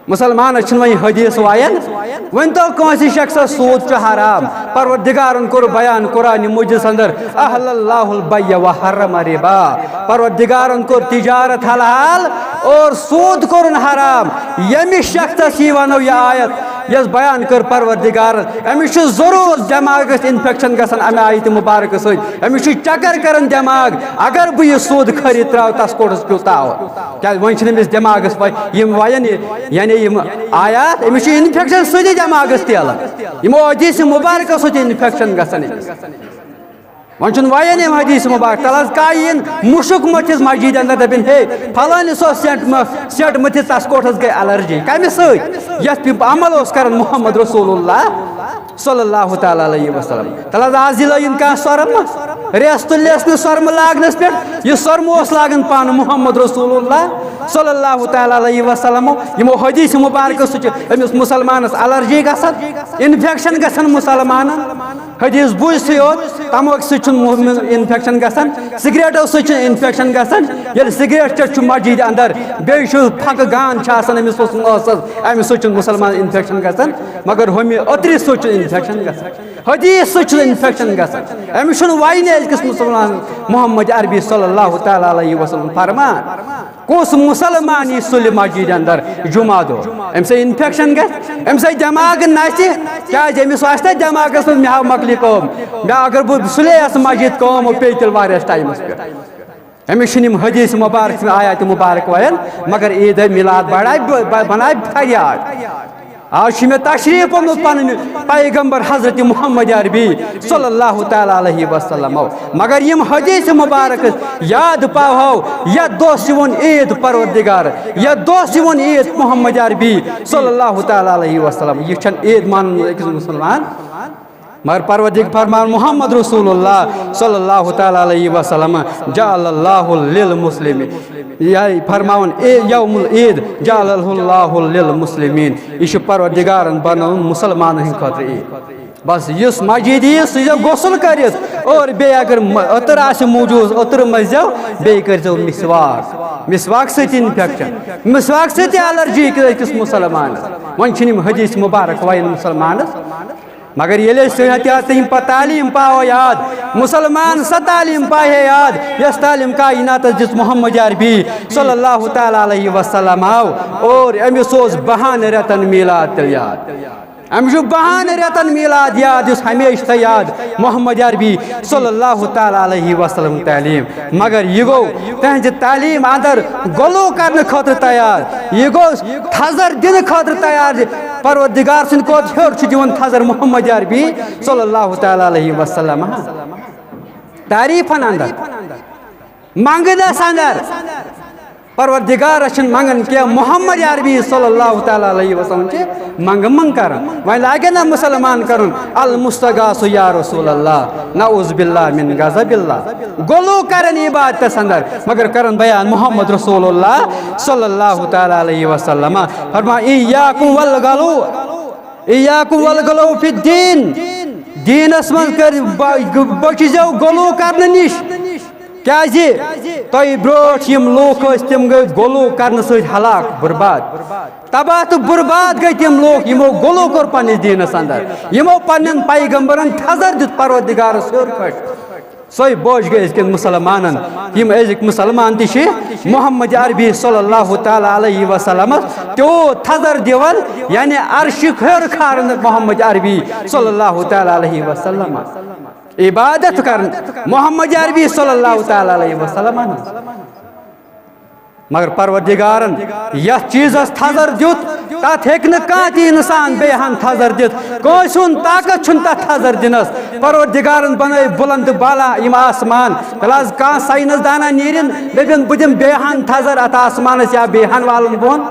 مسلمانس چھِنہٕ وۄنۍ حدیث وایان۔ ؤنۍ تو کٲنٛسہِ شخصس سوٗد چھُ حرام۔ پروردگارن کوٚر بیان قرآن مجیدس اندر، احل اللہ البیع و حرم الربا۔ پروردگارن کوٚر تجارت حلال اور سوٗد کوٚرُن حرام۔ ییٚمِس شخصس یی ونو یہِ آیت، یۄس بیان کٔر پروردگارن، أمِس چھُ ضروٗر دٮ۪ماغس انفیکشن گژھان امہِ آیتہِ مبارکہٕ سۭتۍ، أمِس چھُ چکر کران دٮ۪ماغ، اگر بہٕ یہِ سوٗد خٲری تراو، تس کوٚرُس پیوٗتاہ۔ کیازِ وۄنۍ چھِنہٕ أمِس دٮ۪ماغس پَے، یِم وایَن یہِ، یعنی یِم آیات، أمِس چھُ انفیکشن سۭتی دٮ۪ماغس تیلان۔ یِمو حدیث مبارکو سۭتۍ انفیکشن گژھان أمِس۔ وۄنۍ چھُنہٕ وۄنۍ یِم حدیث مبارک، تَلہٕ حظ کانٛہہ یِن مُشُک مٔتھِس مسجدِ اندر، دَپن، ہے، فلٲنِس اوس سینٹ مہ-، سینٹ مٔتھِتھ، تَس کوٚٹھس گٔے الرجی۔ کَمہِ سۭتۍ؟ یَتھ پٮ۪ٹھ عمل اوس کران محمد رسول اللہ صلی اللہ تعالیٰ علیہ وسلم۔ تَلہٕ حظ آز یہِ لٲگِن کانٛہہ سۄرمہٕ، ریستہٕ لیسنہٕ سۄرمہٕ لاگنَس پٮ۪ٹھ، یہِ سۄرمہٕ اوس لاگان پانہٕ محمد رسول اللہ صلی اللہ تعالیٰ علیہ وسلم۔ یِمو حدیث مبارکہٕ سۭتۍ چھِ أمِس مُسلمانَس الرجی گژھان، انفیکشن گژھان مُسلمانَن۔ حدیث بوٗزتھٕے یوت تموکہِ سۭتۍ چھُنہٕ مُہمِن انفیکشن گژھان، سگریٹو سۭتۍ چھُنہٕ انفیکشن گژھان۔ ییٚلہِ سگریٹ چیٚتھ چھُ مسجدِ اندر، بیٚیہِ چھُ پھکہٕ گان چھِ آسان أمِس اوس نٲسَس، اَمہِ سۭتۍ چھُنہٕ مُسلمان انفیکشن گژھان، مگر ہُمہِ عطرِ سۭتۍ چھُ انفیکشن گژھان، حدیث سۭتۍ چھُ انفیکشن گژھان۔ أمِس چھُنہٕ وَنہِ أزکِس مُسلمان محمد عربی صلی اللہ تعالیٰ علیہ وسلم فرمان۔ کُس مُسلمان یی سُلہِ مسجدِ اندر جمعہ دۄہ؟ أمۍ سۭتۍ انفیکشن گژھِ، أمۍ سۭتۍ دٮ۪ماغ نژِ۔ کیازِ أمِس آسہِ نہ دٮ۪ماغس منٛز، مےٚ ہاو مۄکلہِ کٲم، مےٚ اگر بہٕ سُلے آسہٕ مسجد، کٲم پیٚیہِ تیٚلہِ واریاہس ٹایمس پٮ۪ٹھ۔ أمِس چھِنہٕ یِم حدیث مبارک، چھِنہٕ آیات مبارک وَیان، مگر عید میلاد بڑایہِ ب-، ب-، بنایہِ فریاد۔ آز چھُ مےٚ تشریف اوٚنمُت پنٕنۍ پیغمبر حضرت محمد عربی صلی اللہ تعالیٰ علیہ وسلم۔ مگر یِم حدیث مبارک یاد پاوہو، یتھ دۄہ سُہ ووٚن عید پروردگار، یتھ دۄہ سُہ ووٚن عید محمد عربی صلی اللہ تعالیٰ علیہ وسلم۔ یہِ چھَنہٕ عید مانان أکِس مُسلمان۔ مگر پروردگار فرمان محمد رسول اللہ صلی اللہ تعالیٰ علیہ وسلم، جعل اللہ للمسلم، یا فرماوان اے یوم العید جعل اللہ للمسلمین، یہِ چھُ پروردگارن بنوومُت مُسلمانن ہٕنٛدِ خٲطرٕ عید۔ بس یُس مسجد یِیہِ سُہ ییٖزیو غسل کٔرِتھ، اور بیٚیہِ اگر م-، عطر آسہِ موجود، عطر مٔتھۍزیو، بیٚیہِ کٔرۍزیو مسواک، مسواک سۭتۍ انفیکشن، مسواک سۭتۍ الرجی أکِس مُسلمانس۔ وۄنۍ چھِنہٕ یِم حدیث مبارک وَیان مُسلمانس۔ مگر ییٚلہِ أسۍ صحت یاد تہٕ یِم پتہٕ تعلیٖم پاوو یاد، مُسلمان سۄ تعلیٖم پایہِ ہے یاد، یۄس تعلیٖم کائناتس دِژ محمد عربی صلی اللہ تعالیٰ علیہ وسلم آو، اور أمِس اوس بہن رٮ۪تن میلاد تیٚلہِ یاد۔ أمِس چھُ بہن رٮ۪تن میلاد یاد، یُس ہمیشہِ تھایہِ یاد محمد عربی صلی اللہ تعالیٰ علیہ وسلم تعلیٖم۔ مگر یہِ گوٚو تہنٛزِ تعلیٖم اندر غلو کرنہٕ خٲطرٕ تیار، یہِ گوٚو تھزر دِنہٕ خٲطرٕ تیار زِ پروردگار سٕنٛدِ کھۄتہٕ ہیوٚر چھُ دِوان تھزر محمد عربی صلی اللہ تعالیٰ علیہ وسلم۔ تعریٖفن اندر، منگنس اندر، پروردگارس چھِنہٕ منگان کینٛہہ، محمد عربی صلی اللہ تعالیٰ علیہ وسلم چھِ منگہٕ منگ کران۔ وۄنۍ لاگہِ نا مُسلمان کرُن المستغاث یا رسول اللہ، نعوذ باللہ من غضب اللہ۔ غلو کرن عبادتس اندر، مگر کرن بیان محمد رسول اللہ صلی اللہ تعالیٰ علیہ وسلم۔ فرما، ایاکم والغلو، ایاکم والغلو فی الدین، دیٖنس منٛز کٔرۍ ب-، بٔچِزیو غلو کرنہٕ نِش۔ کیازِ؟ تۄہہِ برونٛٹھ یِم لوٗکھ ٲسۍ، تِم گٔے غلو کرنہٕ سۭتۍ ہلاک، برباد، تباہ تہٕ برباد گٔے تِم لوٗکھ، یِمو غلو کوٚر پننِس دیٖنس اندر، یِمو پننٮ۪ن پیغمبرن تھزر دیُت پروردگارس ہیوٚر کھٔٹۍ۔ سۄے بوج گٔے أزکٮ۪ن مُسلمانن۔ یِم أزِکۍ مُسلمان تہِ چھِ محمد عربی صلی اللہ تعالیٰ علیہ وسلمس تیوٗت تھزر دِوان، یعنی عرشہِ ہیوٚر کھاران محمد عربی صلی اللہ تعالیٰ علیہ وسلم۔ عبادت کران محمد عربی صلی اللہ تعالیٰ علیہ وسلم۔ مگر پروردگارن یتھ چیزس تھزر دیُت، تتھ ہیٚکہِ نہٕ کانٛہہ تہِ انسان بیٚیہِ ہن تھزر دِتھ۔ کٲنٛسہِ ہُنٛد طاقت چھُنہٕ تتھ تھزر دِنس۔ پروردگارن بنٲے بلند بالا یِم آسمان۔ تیٚلہِ حظ کانٛہہ ساینس دانا نیرِن، دٔپِن، بہٕ دِمہٕ بیٚیہِ ہن تھزر اتھ آسمانس یا بیٚیہِ ہن والُن بۄن۔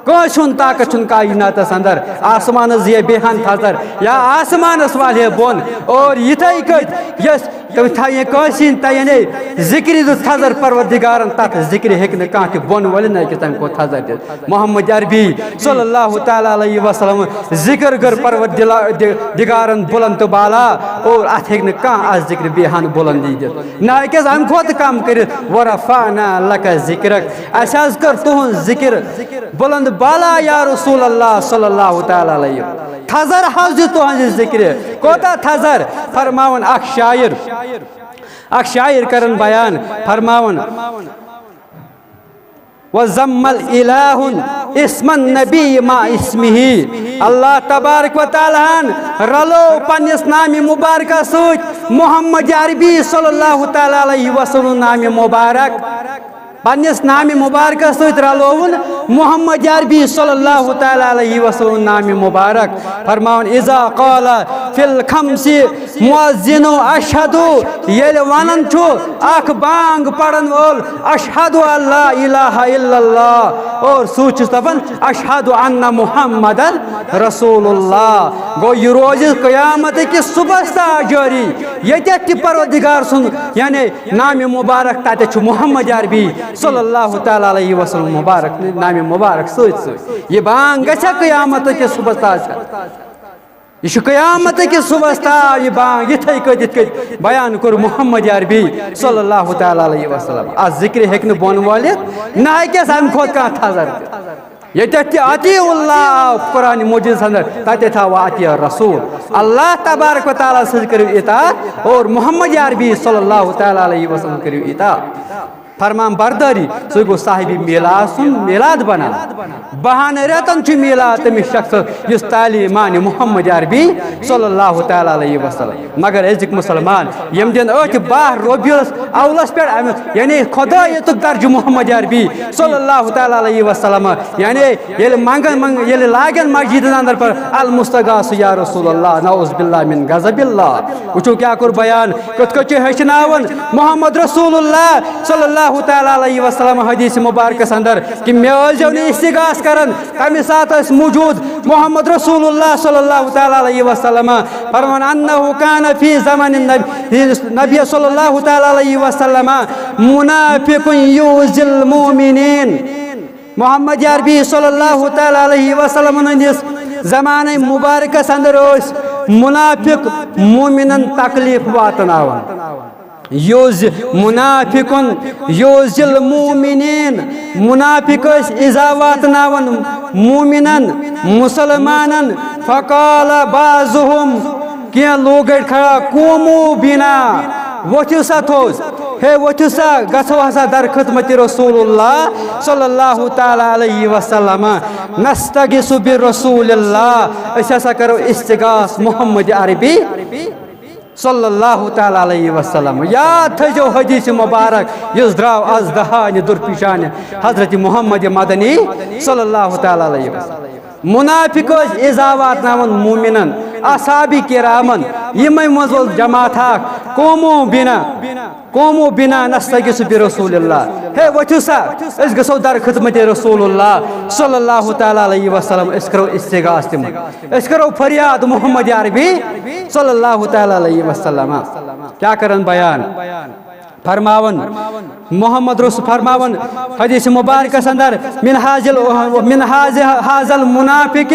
کٲنٛسہِ ہُنٛد طاقت چھُنہٕ کائناتس اندر آسمانس زیہ بیٚیہِ ہن تھزر یا آسمانس والہِ ہے بۄن۔ اور یِتھے کٔنۍ یۄس تٔمۍ تھایہِ کٲنٛسہِ ہِنٛدۍ تَیَنے ذِکرِ دیُت تھزر پروردگارن، تَتھ ذِکرِ ہیٚکہِ نہٕ کانٛہہ تہِ بۄن وٲلِتھ نہ ہیٚکہِ تَمہِ کھۄتہٕ تھزر دِتھ۔ محمد عربی صلی اللہ تعالیٰ علیہ وسلم ذِکر کٔر پروردلا-، دِ-، دِگارن بُلند تہٕ بالا، اور اَتھ ہیٚکہِ نہٕ کانٛہہ اَتھ ذِکرِ بیٚیہِ ہن بُلندی دِتھ، نہ ہیٚکہِ اَسہِ اَمہِ کھۄتہٕ کم کٔرِتھ۔ ورفعنا لک ذکرک، اَسہِ حظ کٔر تُہٕنٛز ذِکر بُلند بالا یا رسول اللہ صلی اللہ تعالیٰ علیہ۔ تھزر حظ دِ تُہٕنٛزِ ذِکرِ۔ کوتاہ تھزر؟ فرماوان اکھ شاعر، اکھ شاعر کرن بیان، فرماوان، "وضم الإله اسم النبي مع اسمه"۔ اللہ تبارک و تعالیٰ ہن رلو پننِس نامِ مبارکس سۭتۍ محمد عربی صلی اللہ تعالیٰ علیہ وسلم نامِ مبارک۔ پننِس نامِ مبارکس سۭتۍ رلووُن محمد عربی صلی اللہ تعالیٰ علیہ وسلم نامِ مبارک۔ فرماوان، اذا قال فی الخمس مؤذن اشہد، ییٚلہِ ونان چھُ اکھ بانگ پرن وول، اشہد ان لا الہ الا اللہ، اور سُہ چھُ دپان، اشہد ان محمدن رسول اللہ۔ گوٚو، یہِ روزِ قیامت کِس صبحس تام جٲری، ییٚتٮ۪تھ تہِ پروردگار سُنٛد، یعنی نامِ مبارک، تتٮ۪تھ چھُ محمد عربی صلی اللہ تعالیٰ علیہ وسلم مبارک، نامِ مبارک سۭتۍ سۭتۍ۔ یہِ بانگ گژھِ قیامت کِس صبحس تام۔ یہِ چھُ قیامت کِس صبحس تام یہِ بانگ یِتھے کٔنۍ، یِتھ کٔنۍ بیان کوٚر محمد عربی صلی اللہ تعالیٰ علیہ وسلم۔ اتھ ذکرِ ہیٚکہِ نہٕ بۄن وٲلِتھ، نہ ہیٚکٮ۪س امہِ کھۄتہٕ کانٛہہ تھزر تہِ۔ ییٚتٮ۪تھ تہِ اطیع اللہ آو قرآن مجیدس اندر، تتٮ۪تھ آو اطیع رسول۔ اللہ تبارک و تعالیٰ سٕنٛز کٔرِو اطاعت اور محمد عربی صلی اللہ تعالیٰ علیہ وسلم کٔرِو اطاعت۔ فرمان بردٲری، سُے گوٚو صاحبِ میلاد سُنٛد میلاد بنان۔ بہن رٮ۪تن چھُ میلاد تٔمِس شخصس یُس تعلیٖم مانہِ محمد عربی صلی اللہ تعالیٰ علیہ وسلم۔ مگر أزِکۍ مُسلمان یِم دِن أتھۍ باہ ربیع الاولس پٮ۪ٹھ اَمیُک، یعنی خدایتُک درجہٕ محمد عربی صلی اللہ تعالیٰ علیہ وسلم، یعنی ییٚلہِ منٛگن منٛگ-، ییٚلہِ لاگن مسجدن اندر پر، المستغاث یا رسول اللہ، نعوذ باللہ من غضب اللہ۔ وٕچھو کیٛاہ کوٚر بیان، کِتھ کٔنۍ چھُ ہیٚچھناوان محمد رسول اللہ صلی اللہ تعالیٰ علیہ وسلم حدیث مبارکس اندر کہ مےٚ ٲسۍزیو نہٕ استغاث کران۔ تمہِ ساتہٕ ٲسۍ موجود محمد رسول اللہ صلی اللہ تعالیٰ علیہ وسلم۔ فرمان، انہ کان فی زمن النبی، نبی صلی اللہ تعالیٰ علیہ وسلم، منافق یؤذی المؤمنین۔ محمد عربی صلی اللہ تعالیٰ علیہ وسلم ہٕنٛدِس زمانہ مبارکس اندر ٲسۍ منافق مومنن تکلیف واتناوان۔ یؤذی، منافقن یؤذی المؤمنین، منافق ٲسۍ ایذا واتناوان مومنن، مسلمانن۔ فقال بعضهم، کینٛہہ لوٗکھ گٔے کھڑا، قوموا بنا، وۄتھِو سا تھوٚد، ہے وۄتھِو سا، گژھو ہسا در خدمت رسول اللہ صلی اللہ تعالیٰ علیہ وسلم، نستغیث برسول اللہ، أسۍ ہسا کرو استغاث محمد عربی صلی اللہ تعالیٰ علیہ وسلم۔ یاد تھٲیزیو حدیث مبارک یُس درٛاو از دہانہِ درپیشانہِ حضرت محمد مدنی صلی اللہ تعالیٰ علیہ وسلم۔ منافق ٲسۍ ایذا واتناوان مومنن، اصحاب کرامن، یِمے منٛز اوس جماعت اکھ، قوموا بنا، قوموا بنا نستغیث برسول اللہ، ہے وۄتھِو سا، أسۍ گژھو در خدمت رسول اللہ صلی اللہ تعالیٰ علیہ وسلم، أسۍ کرو استغاث تِمن، أسۍ کرو فریاد محمد عربی صلی اللہ تعالیٰ علیہ وسلم۔ کیٛاہ کرن بیان؟ فرماوان محمد رسول فرماوان حدیث مبارکس اندر، من حاضل، من حاض-، حاضل منافق،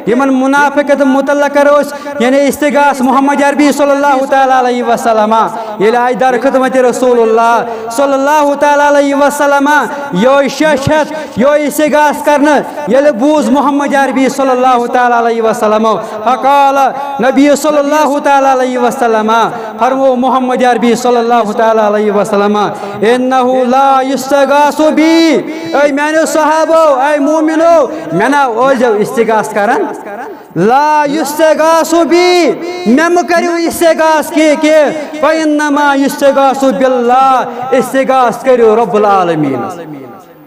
یِمن منافقت متعلق کرو أسۍ، یعنی استغاث محمد عربی صلی اللہ تعالیٰ علیہ وسلم، ییٚلہِ آیہِ در خدمت رسول اللہ صلی اللہ تعالیٰ علیہ وسلم، یہِ شش ہتھ یہِ استغاث کرنہٕ، ییٚلہِ بوٗز محمد عربی صلی اللہ تعالیٰ علیہ وسلم، فقال نبی صلی اللہ تعالیٰ علیہ وسلم، فرمو محمد عربی صلی اللہ تعالیٰ علیہ وسلم، انہ لا یستغاث بی، اے میانیو صحابو، اے مومنو، مےٚ نہ ٲسۍزیو استغاث کران، لا یستغاث بی، مےٚ مہٕ کٔرِو استغاث کینٛہہ، کینٛہہ، فانما یستغاث باللہ، استغاث کٔرِو رب العالمینس۔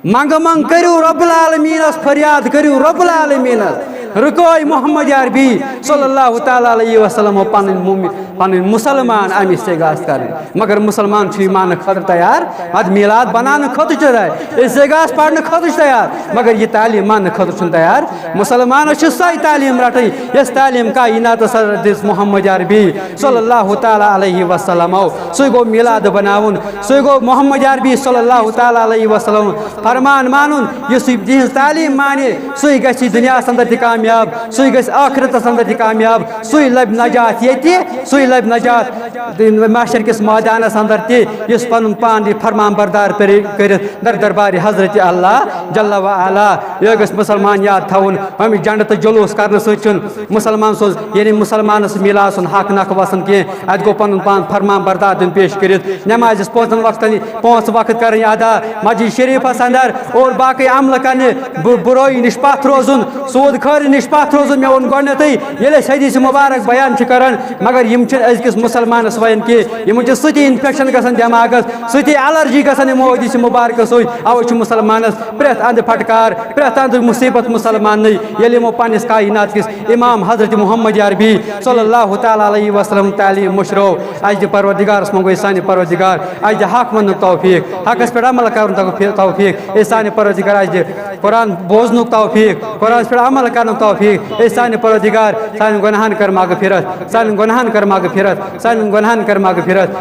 منٛگہٕ منٛگ کٔرِو رب العالمینس، فریاد کٔرِو رب العالمینس۔ رُکٲے محمد عربی صلی اللہ تعالیٰ علیہ وسلم پنٕنۍ مومن، پنٕنۍ مسلمان امہِ استغاث کرٕنۍ۔ مگر مسلمان چھُ یہِ ماننہٕ خٲطرٕ تیار، اتھ میلاد بناونہٕ خٲطرٕ چھُ تیار، استغاث پرنہٕ خٲطرٕ چھُ تیار، مگر یہِ تعلیٖم ماننہٕ خٲطرٕ چھُنہٕ تیار۔ مسلمانس چھِ سۄے تعلیٖم رٹٕنۍ، یۄس تعلیٖم کائناتس دِژ محمد عربی صلی اللہ تعالیٰ علیہ وسلم۔ سُے گوٚو میلاد بناوُن، سُے گوٚو محمد عربی صلی اللہ تعالیٰ علیہ وسلم فرمان مانُن۔ یُس یہِ تِہنٛز تعلیٖم مانہِ، سُے گژھِ دُنیاہس اندر تہِ کامیاب، سُے گژھِ ٲخرتس اندر تہِ کامیاب، سُے لبہِ نجات ییٚتہِ، سُے لبہِ نجات محشر کِس مٲدانس اندر تہِ، یُس پنُن پان یہِ فرمان بردار پٔرِ-، کٔرِتھ در دربارِ حضرت اللہ جل و علا۔ یہِ گژھِ مسلمان یاد تھاوُن، اَمہِ جنڈٕ تہٕ جلوٗس کرنہٕ سۭتۍ چھُنہٕ مسلمان سُنٛد، یعنی مسلمانس میلاد سُنٛد حق نکھٕ وسان کینٛہہ۔ اتہِ گوٚو پنُن پان فرمان بردار دیُن پیش کٔرِتھ، نمازِ پانٛژن وقتن، پانٛژھ وقت کرٕنۍ ادا، مسجد شریفس اندر اور باقٕے عملہٕ کرنہِ، بُ-، بُرٲیی نِش پتھ روزُن، سود خٲری نِش پتھ روزُن۔ مےٚ ووٚن گۄڈٕنیتھٕے، ییٚلہِ أسۍ حدیث مبارک بیان چھِ کران، مگر یِم چھِنہٕ أزکِس مسلمان وَیَن کینٛہہ، یِمَن چھِ سۭتی اِنفٮ۪کشَن گژھان دٮ۪ماغَس، سۭتی الرجی گژھان یِمو حدیث مُبارکہٕ سۭتۍ۔ اَوَے چھُ مُسلمانَس پرٛٮ۪تھ اَندٕ پھٹکار، پرٛٮ۪تھ اَندٕ مُصیٖبت مُسلمانٕے۔ ییٚلہِ یِمو پنٛنِس کائنات کِس امام حضرت محمد عربی صلی اللہ تعالیٰ علیہ وسلم تعلیٖم مٔشرٲو، اَسہِ دِ پروردگارَس منٛگو أسۍ سانہِ پروردگار، اَسہِ دِ حق وَننُک توفیٖق، حقَس پٮ۪ٹھ عمل کَرُن توفیٖق، اے سانہِ پروردگار، اَسہِ دِ قرآن بوزنُک توفیٖق، قرآنَس پٮ۪ٹھ عمل کَرنُک توفیٖق، اے سانہِ پروردگار، سانٮ۪ن گۄناہَن کَر مغفرت، سانٮ۪ن گۄناہَن کَر مغفرت، سانٮ۪ن گۄناہَن کَر مغفرت۔